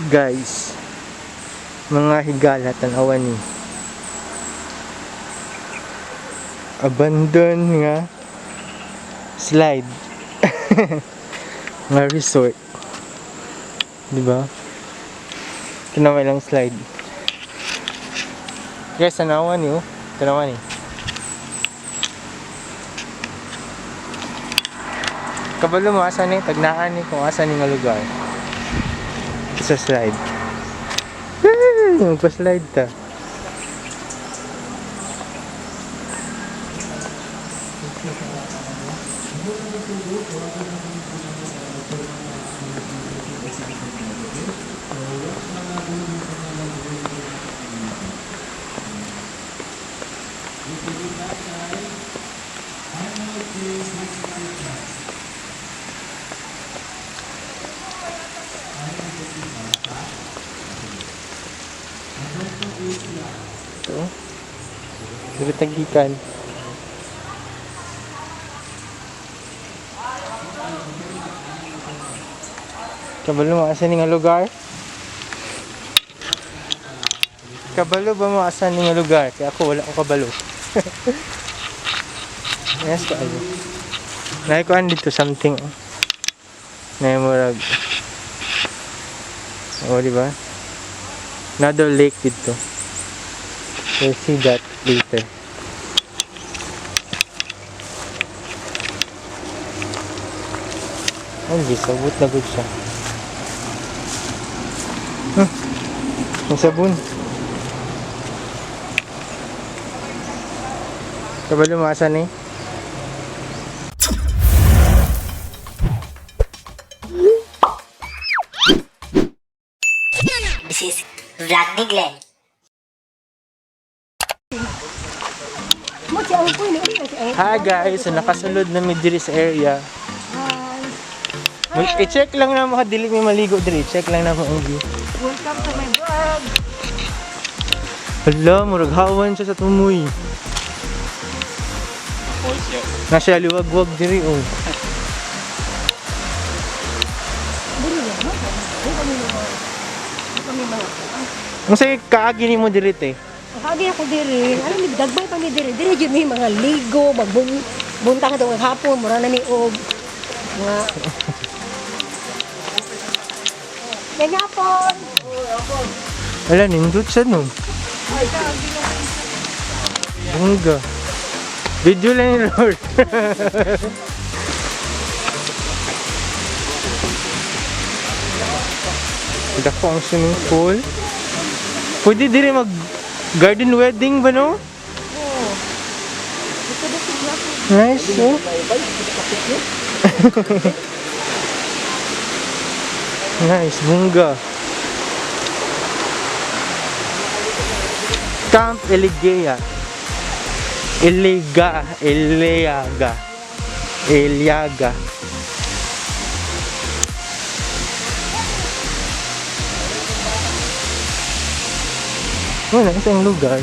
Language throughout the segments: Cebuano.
Guys. Mga higala, tanawan ni. Abandon nga slide nga resort. Di ba? Tanawa lang slide. Guys, tanawan ni oh. Tanawan ni. Kabalo mo asa ni, tagnaan ni kung asa ni nga lugar. Sa slide. Magpa-slide ta. Ito. Dili tagikan. Kabalo mo asa ni nga lugar? Kabalo ba mo asa ni nga lugar? Kaya ako wala ko kabalo. Yes, kaayo. Naikuan dito something. Oh. Naimurag. Oh, di ba? Another lake dito. We'll see that later. Ay, gisabot na good siya. May sabon. Kabalo mo asa ni? This is Vlog ni Glenn. Hi guys, so nakasulod na mi diri sa area. Hi. I-check lang na mo dili mi maligo diri. Check lang na mo ang view. Welcome to my vlog. Hala, murag hawan siya sa tumoy. Nasa liwagwag diri oh. Ang say kaagi nimo diri te. Kagi ako diri, ano mi dagbay pa mi diri. Diri jud mi mga ligo, magbun buntang atong hapon, mura na mi og mga. Ganyapon. Hala, nindot siya no. Bongga. Video lang ni Lord. Dako ang swimming pool. Pwede diri mag garden wedding ba no? Nice, oh. Nice, bongga. Camp Eligea. Eliga, Eliaga. Eliaga. Wala, isang lugar.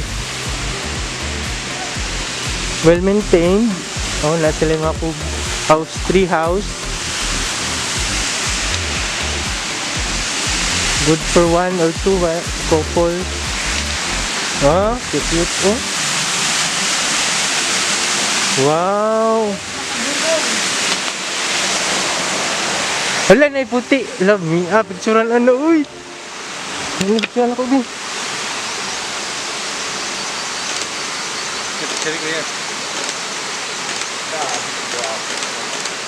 Well maintained. Oh, na sila yung mga house, tree house. Good for one or two couple. Ah, cute cute oh. Wow. Hala, na puti. Love me. Ah, picturean ano, uy. Ano, picturean ako, bin.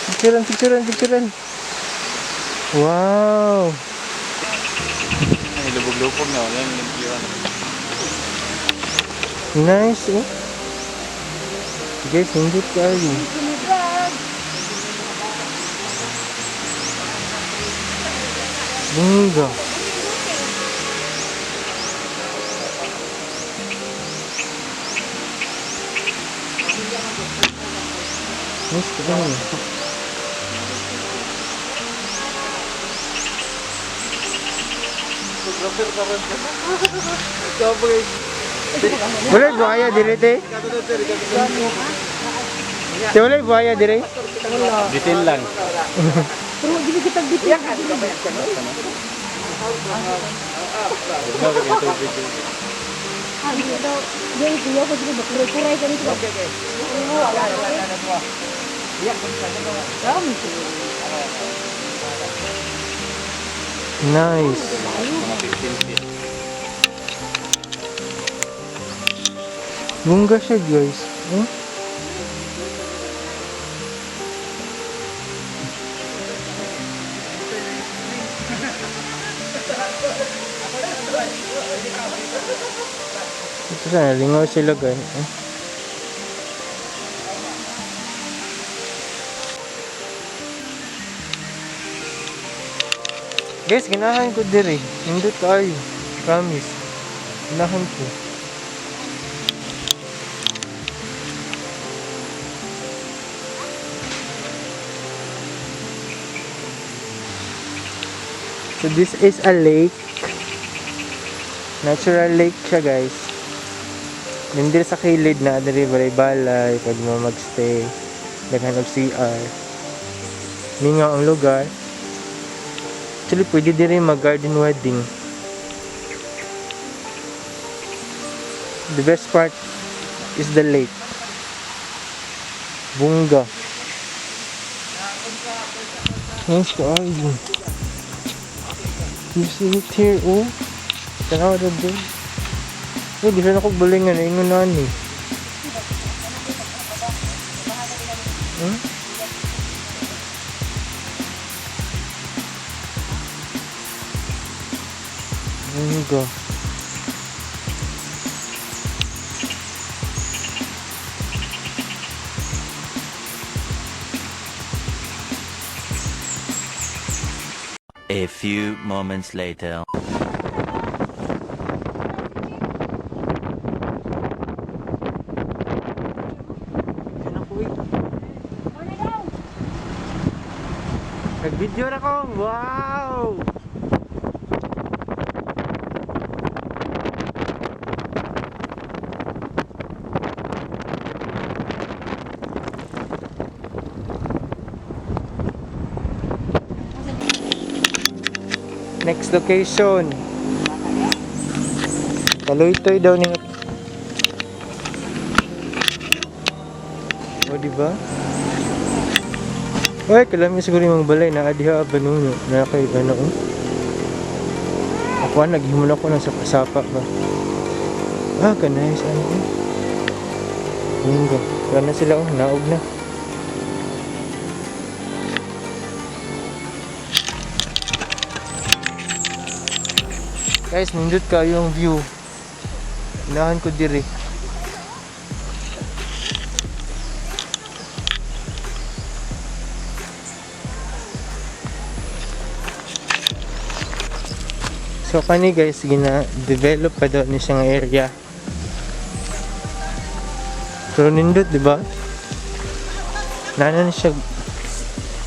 Picturean, picturean, picturean. Wow. Ay, lubog-lubog na. Wala yung limpyuan. Nice, oh. Guys, hindi kayo. Bongga. Nice kayo. Wala buhaya dire te. Te wala buhaya dire. Bitin lang. Pero gini kita bitin. Ah, di daw. Yung kuya ko siguro kuray-kuray ka nito. Okay, okay. Nice. Mga 15 feet. Bongga siya, guys. Oh? Ito sana, lingaw sila, guys. Oh? Guys, ganahan ko diri. Nindot kaayo. Promise. Ganahan ko. So this is a lake. Natural lake siya, guys. Nandito sa kilid na diri balay-balay pag mo magstay. Daghan og CR. Mingaw ang lugar. Actually, pwede diri mag garden wedding. The best part is the lake. Bunga. Nice kaayo. You see it here, oh. Tanaw na doon. Oh, di na ako balingan. Ingon na ni. Hmm? Ano ga? A few moments later. Diyan ako eh. Nag-video na ko! Wow! Next location. Taluytoy daw ni. O, di ba? Uy, kalami siguro yung mga balay na adiha banuno na kay ano oh. Ako ah, naghimon ako ng sapa-sapa ba. Ah, kanay sa ano eh. Bungga. Wala na sila oh, naog na. Guys, nindot kayo yung view. Inahan ko diri. So kani guys, gina-develop pa daw ni siyang area. Pero nindot, di ba? Nana ni siya.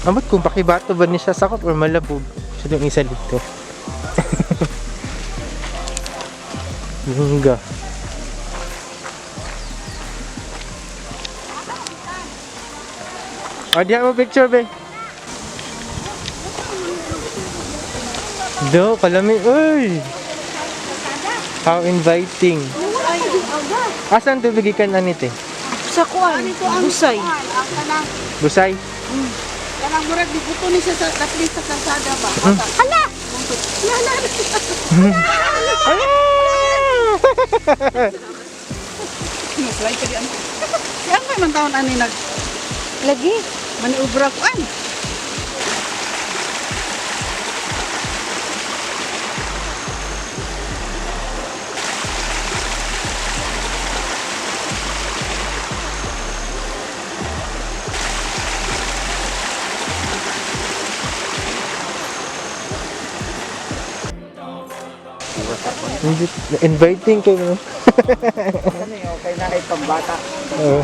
Amot kung pakibato ba ni siya sakop or malabog. Siya yung isa dito. Bungga. O, diyan mo picture, be. Do, kalami. Uy! How inviting. Asan tubig ikan anit eh? Sa kuan, busay. Busay? Kanang murag di buto ni siya sa at least sa kalsada ba. Hala! Hala! Ah! Maslay pa di an. Siya may man taon ani nag Lagi. maniobra kuan. Hindi, inviting kayo. Okay na ay pambata. Oo.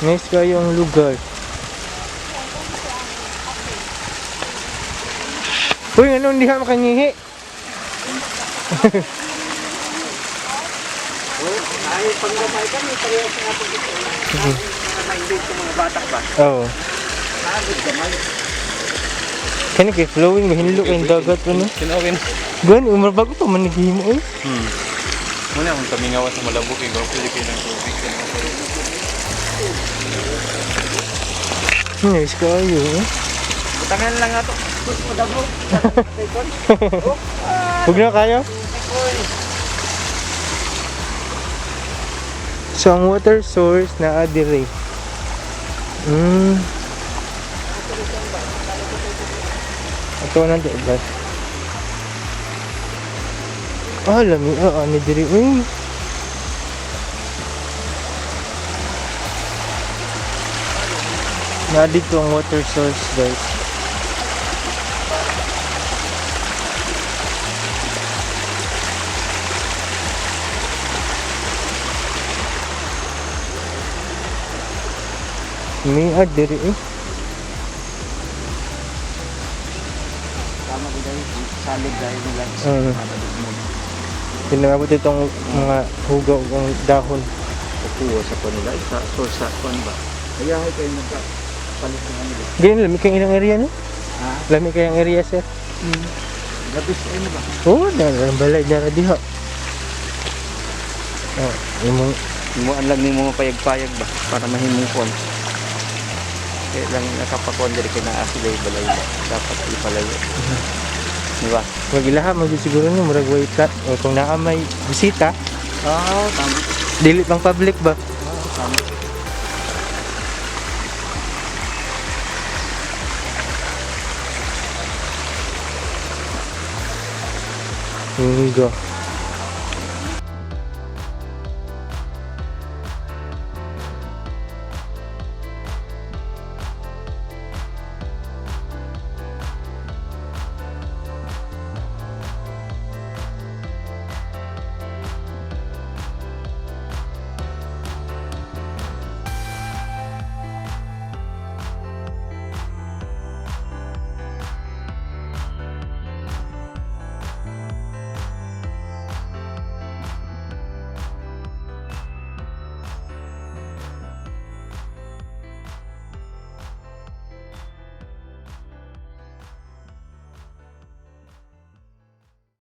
Nice kayo ang lugar. Uy, ano, hindi ka makangihi. Ay, panggamay kami, parehas nga pag ito. Mga mahilig sa mga bata ba? Oo. Pagod gamay. Kani kay flowing mahinlo kay dagat ano. Kinawin. Gani umar bago pa man naghimo oy. Muna akong tamingawa sa malabok eh. Gwapo yung kayo ng tubig. Nice kayo eh. Tangan lang ato. Huwag na kayo. So ang water source na dire. Ito na di ba? Ah, lami. Ah, ano dire. Uy. Na dito ang water source, guys. May diri eh. Tama ko dahil. Salig dahil nila. Tinawag itong mga hugaw ang dahon. Kukuha sa kanila. Sa source sa kon ba? Kaya hay kayo nagkapalit sa kanila. Ganyan, lami kayong ilang area, no? Ha? Lami kayong area, sir. Gabis ay ba? Oo, oh, ang balay, nara diha. Oh, imong Imuan lang nimo mapayag-payag ba para mahimong kon. Kaya lang nakapakon diri kay naa sila balay ba. Dapat ipalayo. Di ba? magilaha mo jud siguro no, murag way plat o kung naa may bisita, Ah, tama. dili pang public ba? Tama. Higa.